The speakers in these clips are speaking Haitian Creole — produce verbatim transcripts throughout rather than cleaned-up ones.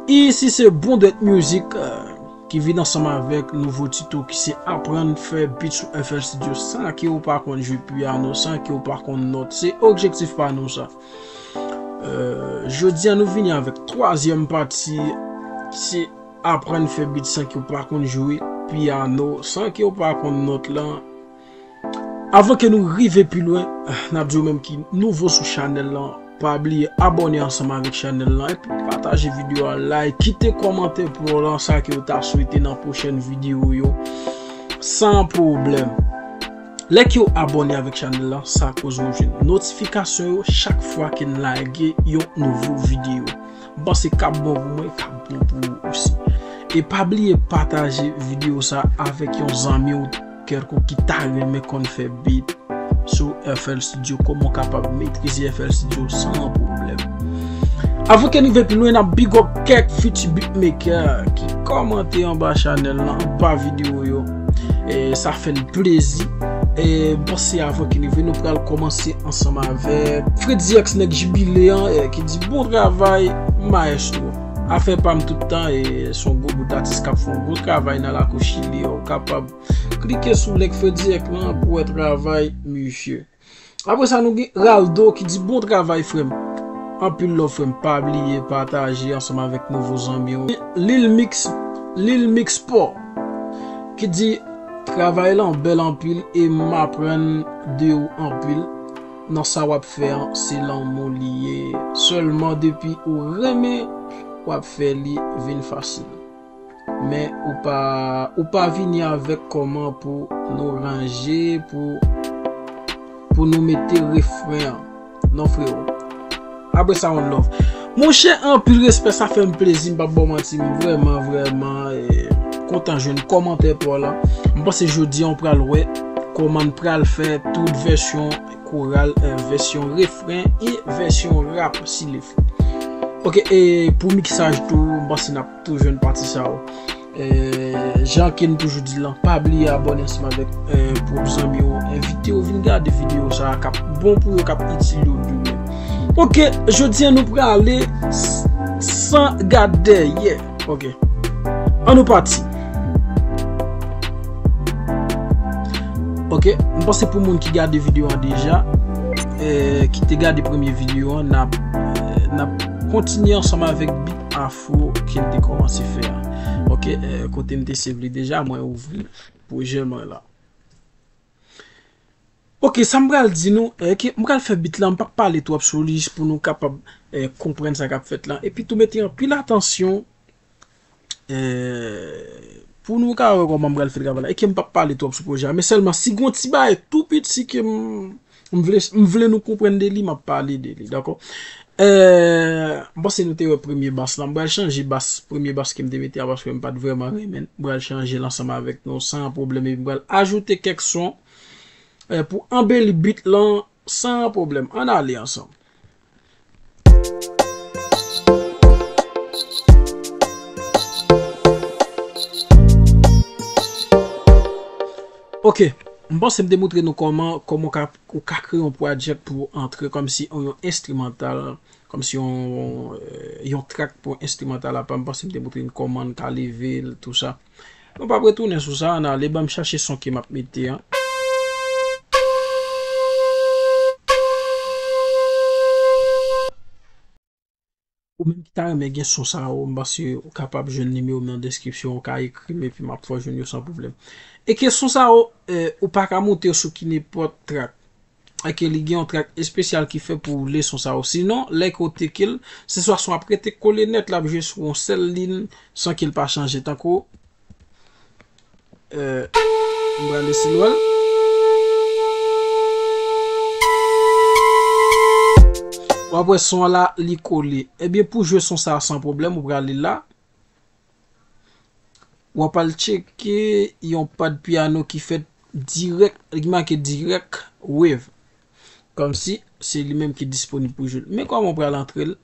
Isi se Bon Dwèt Music, euh, ki vin ansanm avèk nouvo tito ki se aprann fè beat sou F L Studio san ke w pa konn jwe pyano, san ke w pa konn nòt. Se objektif pa nou sa. Euh, jodi a nou vini avèk twazyèm pati ki se aprann fè beat san ke w pa konn jwe pyano, san ke w pa konn nòt lan. Avan ke nou rive pi lwen, n ap di w menm ki nouvo sou chanèl lan, pa bliye abòne ansanm avèk chanèl lan epi pataje videyo a, like, kite kòmantè pou w lan sa ke w ta swete nan pwochèn videyo yo, san pwoblèm. Lè ke w abòne avèk chanèl lan, sa koz w jwenn notifikasyon yo chak fwa ke n lage yon nouvo videyo. M panse k ap bon pou mwen, k ap bon pou ou osi. E pa bliye pataje videyo sa avèk yon zanmi w kèlkonk ki ta renmen konn fè beat sou F L Studio, kòman w kapab metrize F L Studio san pwoblèm. Avan ke n rive pi lwen, n ap big up kèk fiti beatmaker ki kòmante anba chanèl lan, anba videyo yo. E sa fè n plezi. E bon, se avan ke n rive, nou pral kòmanse ansanm avèk Freddy X nèg Jibile an, e, ki di bon travay, maestro. Afè pa m tout tan, e se yon gwo bout atis k ap fè yon gwo travay nan lakou Chili an. Ou kapab klike sou link Freddy X lan pou wè travay misye. Apre sa, nou gen Raldo ki di bon travay, frè m. Anpil love, frè m. Pa bliye pataje ansanm avèk nouvo zanmi w. Lil Mix, Lil Mix Paw ki di travay lan bèl anpil e m aprann de ou anpil nan sa w ap fè an, se lanmou li ye. Sèlman depi ou renmen, w ap fè li vin fasil. Men ou pa, ou pa vini avèk kòman pou nou ranje, pou, pou nou mete refren an. Non, frewo. Apre sa, one love. Monchè, anpil respè, sa fè m plezi, m p ap ba w manti, m vrèman, vrèman, eh, kontan jwenn kòmantè pa w lan. M panse jodi a, w pral wè kòman n pral fè tout vèsyon koral, eh, vèsyon refren e vèsyon rap, si le fo. Ok, e pou miksaj tou, m panse n ap tou jwenn pati sa yo. Eh, jan ke n toujou di lan, pa bliye abòne ansanm avèk, eh, pwòp zanmi w, envite yo vin gade videyo sa a k ap bon pou yo, k ap itil yo demen. Ok, jodi a nou prale s-, san gade dèyè. Ok. An nou pati. Ok, m panse pou moun ki gade videyo an deja, eh, ki te gade premye videyo an, n ap, eh, n ap kontinye ansanm avèk beat afro ke n te kòmanse fè a. Ok, eh, kote m te save li deja, mwen ouvri pwojè mwen la. Ok, sa m pral di nou, eh, ke m pral fè beat la, m p ap pale twòp sou li, jis pou nou kapab, eh, konprann sa k ap fèt la. Epi tou mete anpil atansyon, eh, pou nou ka wè kòman m pral fè travay la. E ke m p ap pale twòp sou pwojè a, men sèlman si gon ti bagay tou piti ke m, m vle, m vle nou konprann de li, m ap pale de li, dakò? Eh, m panse nou te wè premye bas la. M pral chanje bas, premye bas ke m te mete a, paske m pa t vrèman renmen l. M pral chanje l ansanm avèk nou san pwoblèm. Epi m pral ajoute kèk son, eh, pou anbeli beat lan san pwoblèm. Ann ale ansanm. Ok, m panse m te montre nou kòman, kòman w ka, ou ka kreye yon project pou antre kòmsi yon, yon enstrimantal, kòmsi yon, eh, yon track pou enstrimantal apa. M panse m te montre nou kòman n ka leve l, tou sa. Nou p ap retounen sou sa, ann ale, ban m chache son ke m ap mete an. Ou menm ki ta renmen gen son sa yo, m panse ou kapab jwenn nimewo m nan deskripsyon, ou ka ekri m epi m ap fè w jwenn yo san pwoblèm. E ke son sa yo, eh, ou pa ka moute yo sou ki nenpòt track. E ke li gen yon track espesyal ki fè pou le son sa yo. Sinon, lè ke w teke l, se swa son ap rete kole nèt, l ap jwe sou yon sèl liy san ke l pa chanje. Tankou Eh, m pral eseye l. W ap wè son an la, li kole. Ebyen, pou jwe son sa a san pwoblèm, ou prale la. W ap al tcheke yon pad pyano ki fèt dirèk, ki make dirèk wave. Kòmsi se li menm ki disponib pou jwe l. Men kòman w pral antre l?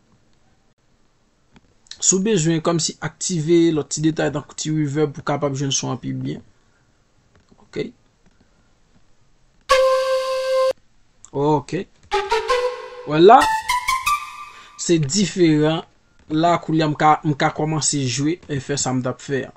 Si w bezwen kòmsi aktive lòt ti detay tankou ti reverb pou w kapab jwenn son an pi byen. Ok. Ok. Vwala. Se diferan La, koulye a, m ka, m ka kòmanse jwe e fè sa m t ap fè a.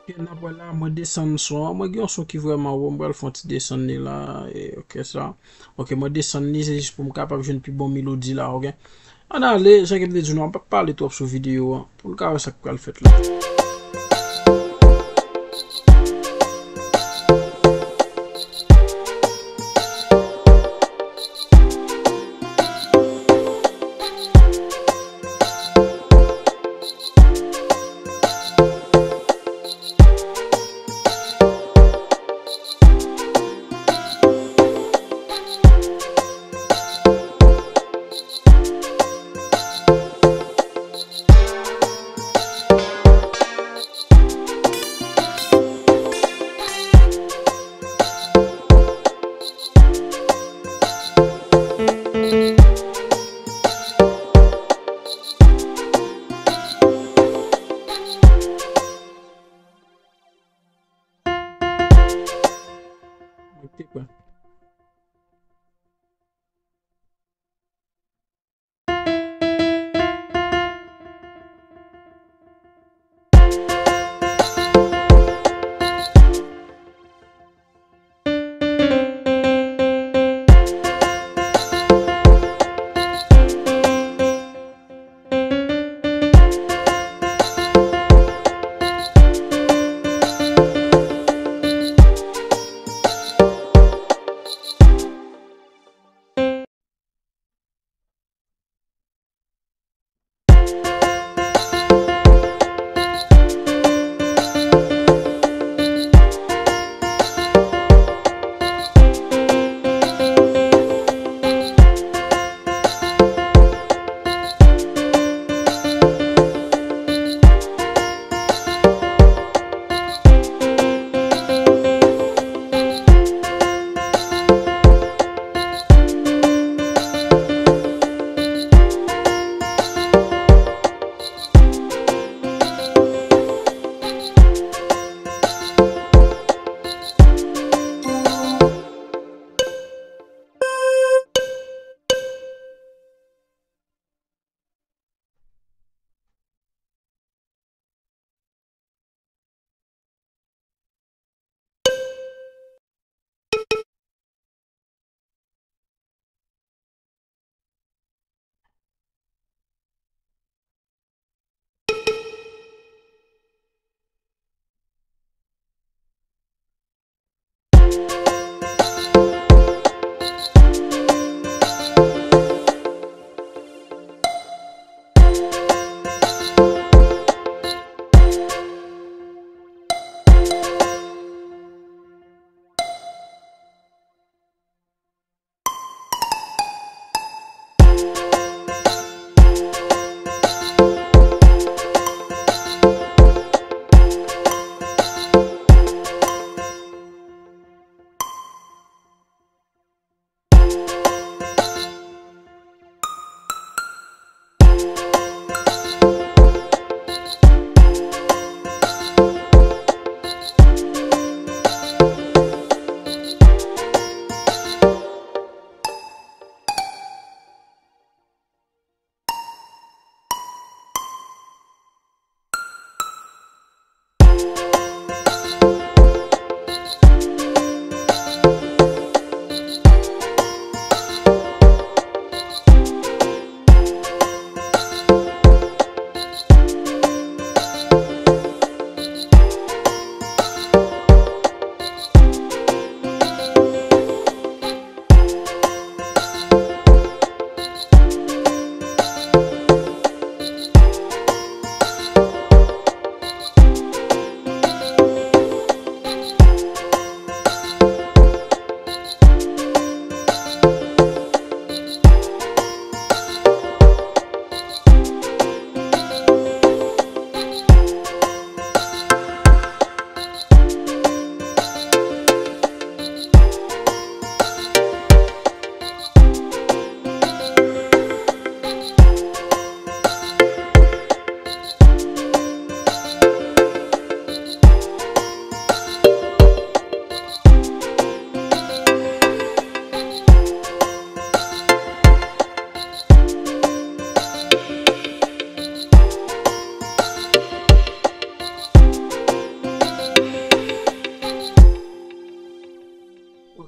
Ok, n ap wè la, mwen desann son an. Mwen gen yon son ki vrèman wo, mwen pral fè yon ti desann li la. E, ok, sa. Ok, mwen desann li, se jis pou m kapab jwenn pi bon melodi la, ok? Ann ale, jan ke m te di nou, m p ap pale twòp sou videyo an, pou n ka wè sa k pral fèt la. Mwen te kwè.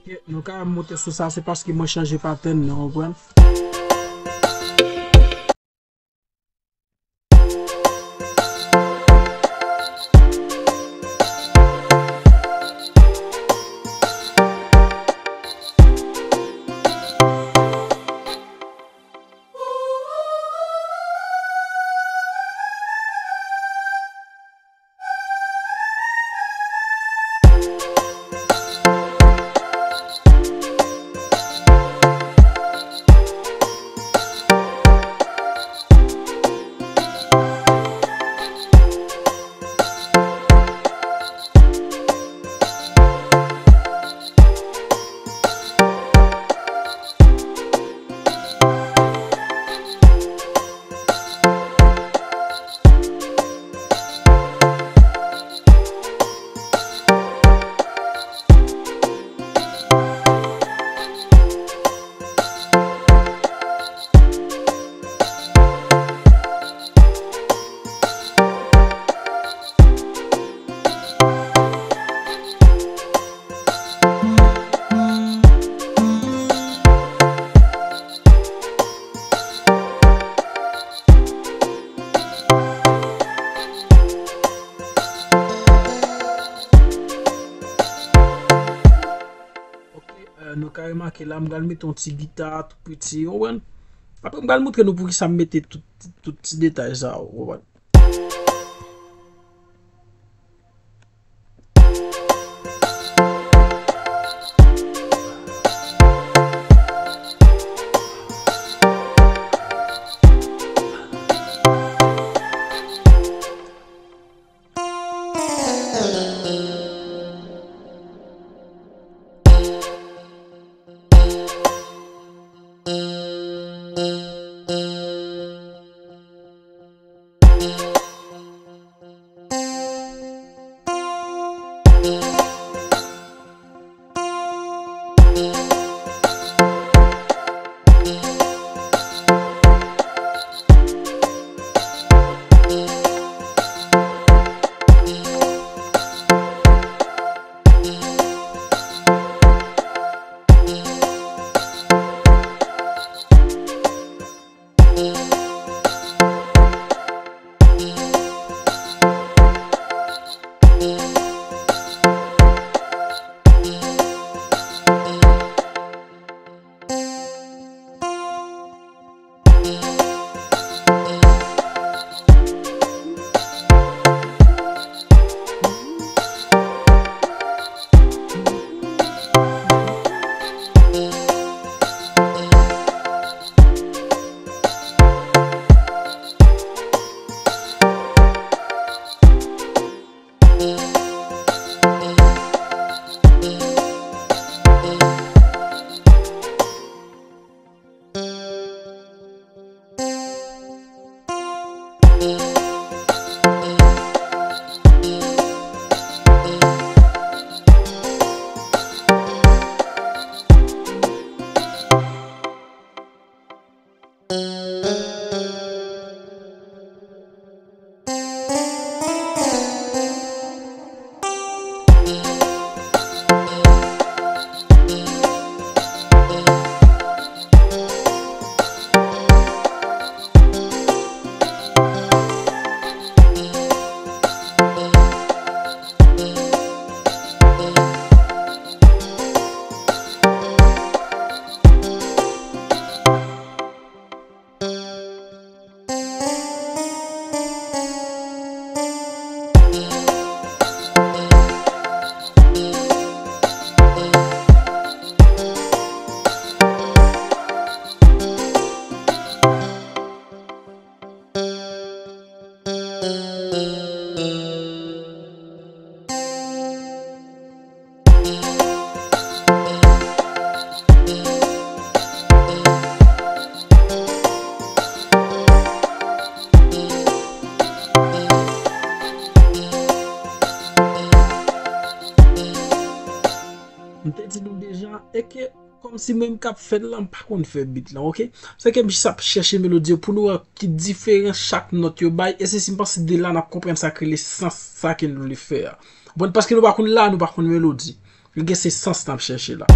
Ok, nou ka monte sou sa, se paske mwen chanje patèn nan, w konprann? Ok, euh, nou ka remake la, m pral mete yon ti gita tou piti, w konprann? Apre, m pral montre nou poukisa m mete tout, tout ti detay sa, w konprann? M te di nou deja, e ke kòmsi mwen m k ap fè l la, m pa konn fè beat lan, ok? Se ke m jis ap chèche melodi yo pou nou wè ki diferans chak nòt yo bay, e se si m panse de la n ap konprann sa k rele sans sa ke nou vle fè a. Bon, paske nou pa konn la, nou pa konn melodi. Li gen se sans n ap chèche la.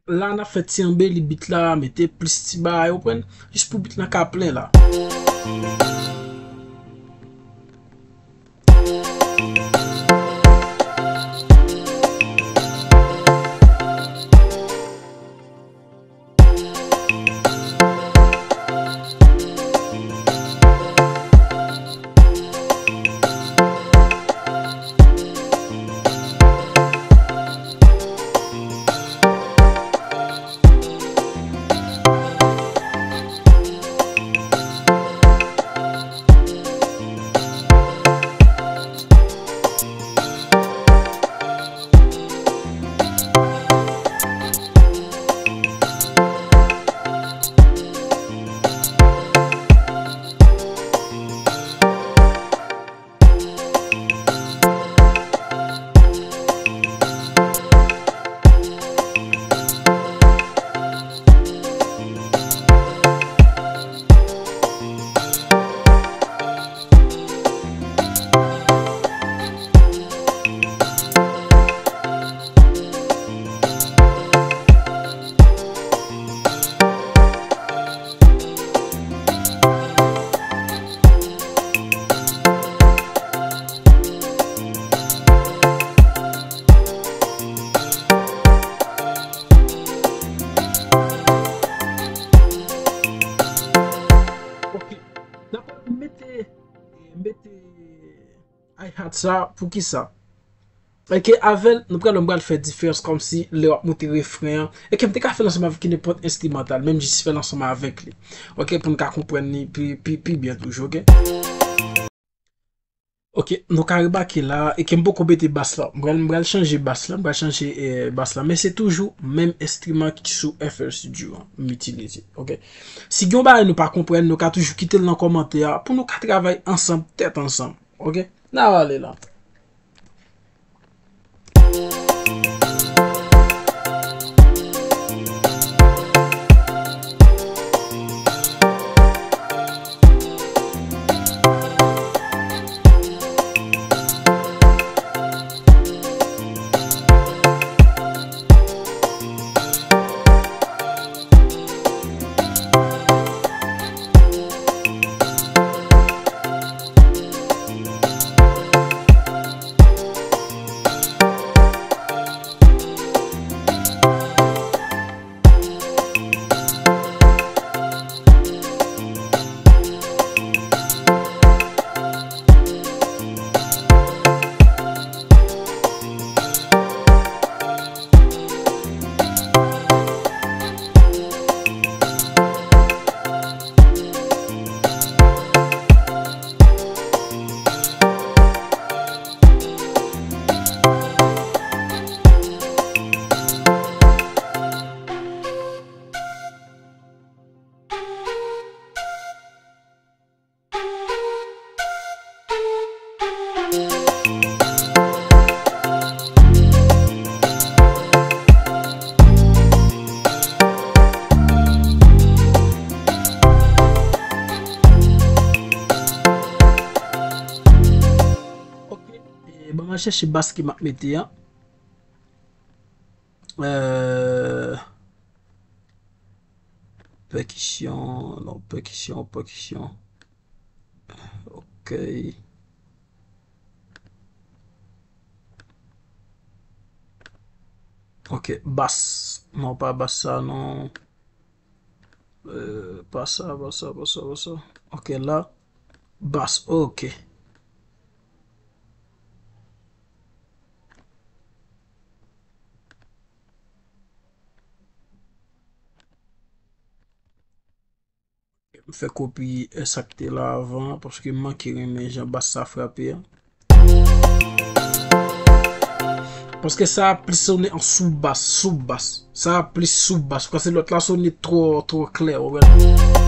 La n ap fè ti anbeli beat la, mete plis ti bagay, ou konprann? Jis pou beat lan ka plen la. Ok. Dakò, m mete, m mete hi-hat sa, poukisa? Èske avè l, nou pral, nou pral fè diferans kòmsi lè w ap moute refren an. Èske m te ka fè l ansanm avèk nenpòt enstrimantal, menm jis fè l ansanm avèk li. Ok, pou n ka konprann li pi, pi, pi byen toujou, ok? Ok, nou ka remake la, èske m poko mete bas la. M pral, m pral chanje bas la, m pral chanje, eh, bas la. Men se toujou menm enstriman ki sou F L Studio an, m itilize, ok? Si gen yon bagay nou pa konprann, nou ka toujou kite l nan kòmantè a, pou nou ka travay ansanm, tèt ansanm. Ok? N a ale la. Ok, e, ban m al chèche bas ki m ap mete an. Euh, pèkisyon, non, pèkisyon, pèkisyon. Ok. Ok, bas. Non, pa bas sa, non. Euh, pa sa, pa sa, pa sa, pa sa. Ok, la. Bas, ok. M fè kopi, eh, sa k te la avan, paske m manke renmen jan bas sa frape a. Paske sa a plis sone an sou bas, sou bas. Sa a plis sou bas, paske lòt la sone twò, twò klè, ou konprann?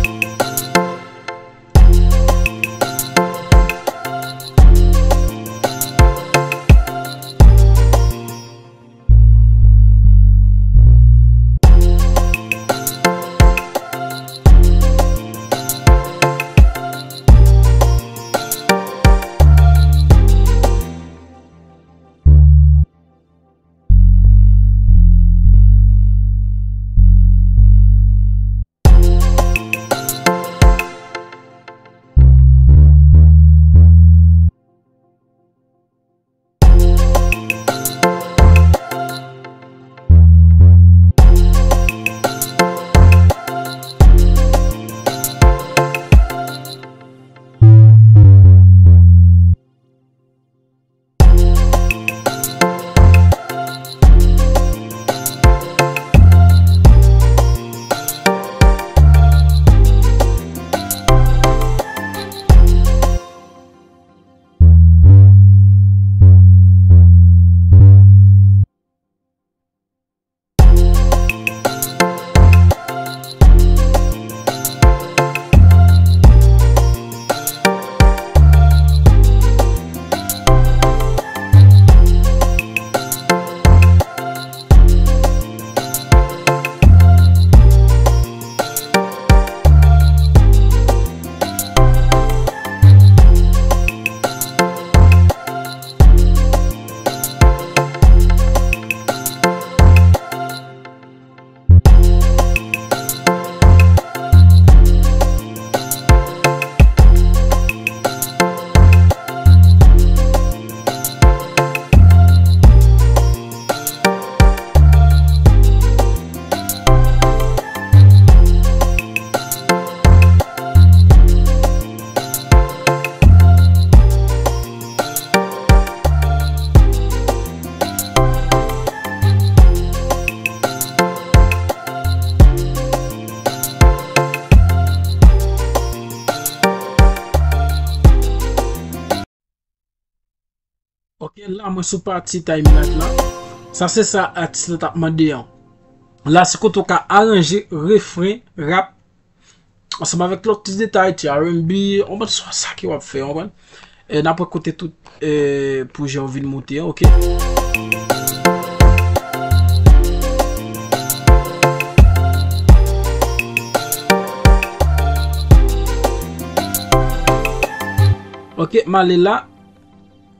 La, mwen sou pati Time Life la. Sa se sa atis la t ap mande an. La, se kote w ka aranje refren rap ansanm avèk lòt ti detay, ti R and B, w konprann, swa sa ke w ap fè, w konprann. E, n ap wè kote tout, e, pwojè yo vin moute an, oke? Oke, m ale la.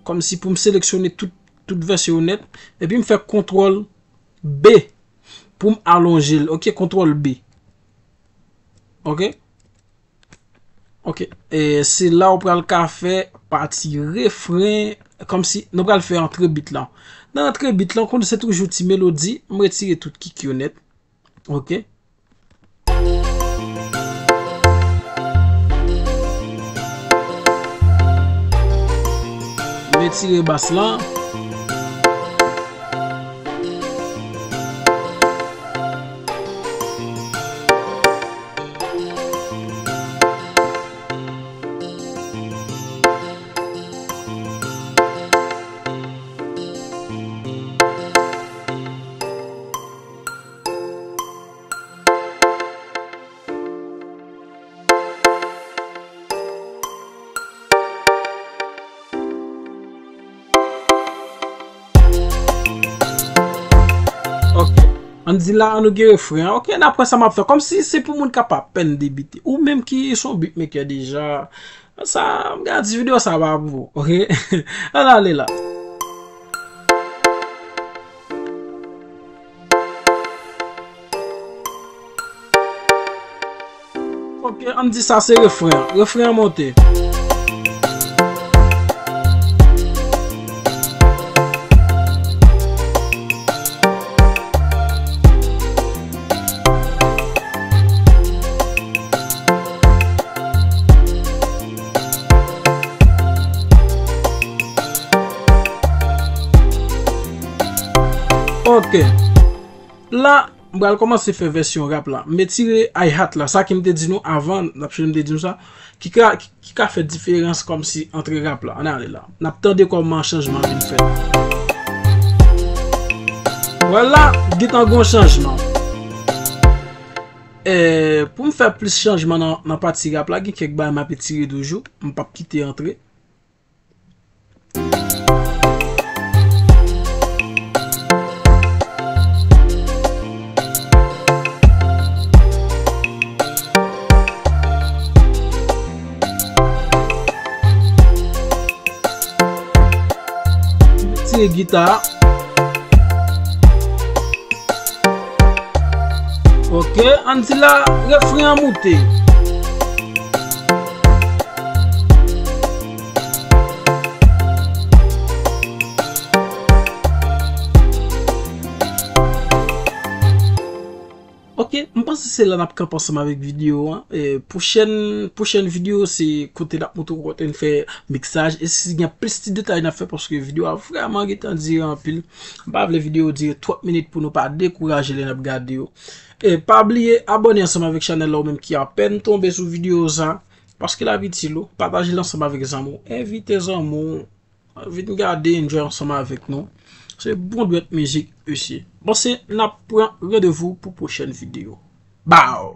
Kòmsi pou m seleksyone tout, tout vèsyon yo nèt. Epi m fè kontwòl B pou m alonje l. Oke, kontwòl B. Oke? Oke. E se la w pral ka fè pati refren, kòmsi nou pral fè antre bit lan. Nan antre bit lan, konnen se toujou ti melodi, m retire tout kik yo nèt. Oke. M retire bas lan. Ok. Ann di la, ann nou gen refren an. Ok, n ap wè sa m ap fè. Kòmsi se pou moun k ap apèn debite. Ou menm ki se yon beatmaker deja. Sa, m ka di videyo sa pa pou ou. Ok? Ann ale la. Ok, ann di sa se refren an. Refren an monte. Ok. La, m pral kòmanse fè vèsyon rap la. M retire hi-hat la, sa ke m te di nou avan, n ap chanje, m te di nou sa, ki ka, ki, ki ka fè diferans kòmsi antre rap la. Ann ale la. N ap tande kòman chanjman vin fèt. Vwala, gentan gon chanjman. E, pou m fè plis chanjman nan, nan pati rap la, gen kèk bagay m ap retire toujou. M p ap kite antre. Retire gita a. Ok, ann di la, refren an moute. Ok, m panse se la n ap kanpe ansanm avèk videyo an. E, pwochèn, pwochèn videyo se kote n ap montre w kote n fè miksaj. E si gen plis ti detay n ap fè paske videyo a vrèman gentan dire anpil. M pa vle videyo dire twòp minit pou nou pa dekouraje lè n ap gade yo. E pa bliye abòne ansanm avèk chanèl la ou menm ki apèn tonbe sou videyo sa. Paske l ap itil ou. Pataje l ansanm avèk zanmi w. Envite zanmi w. Vin gade, enjoy ansanm avèk nou. Se bon dwèt mizik isi. Bon, se n ap pran randevou pou pwochèn videyo. Baw!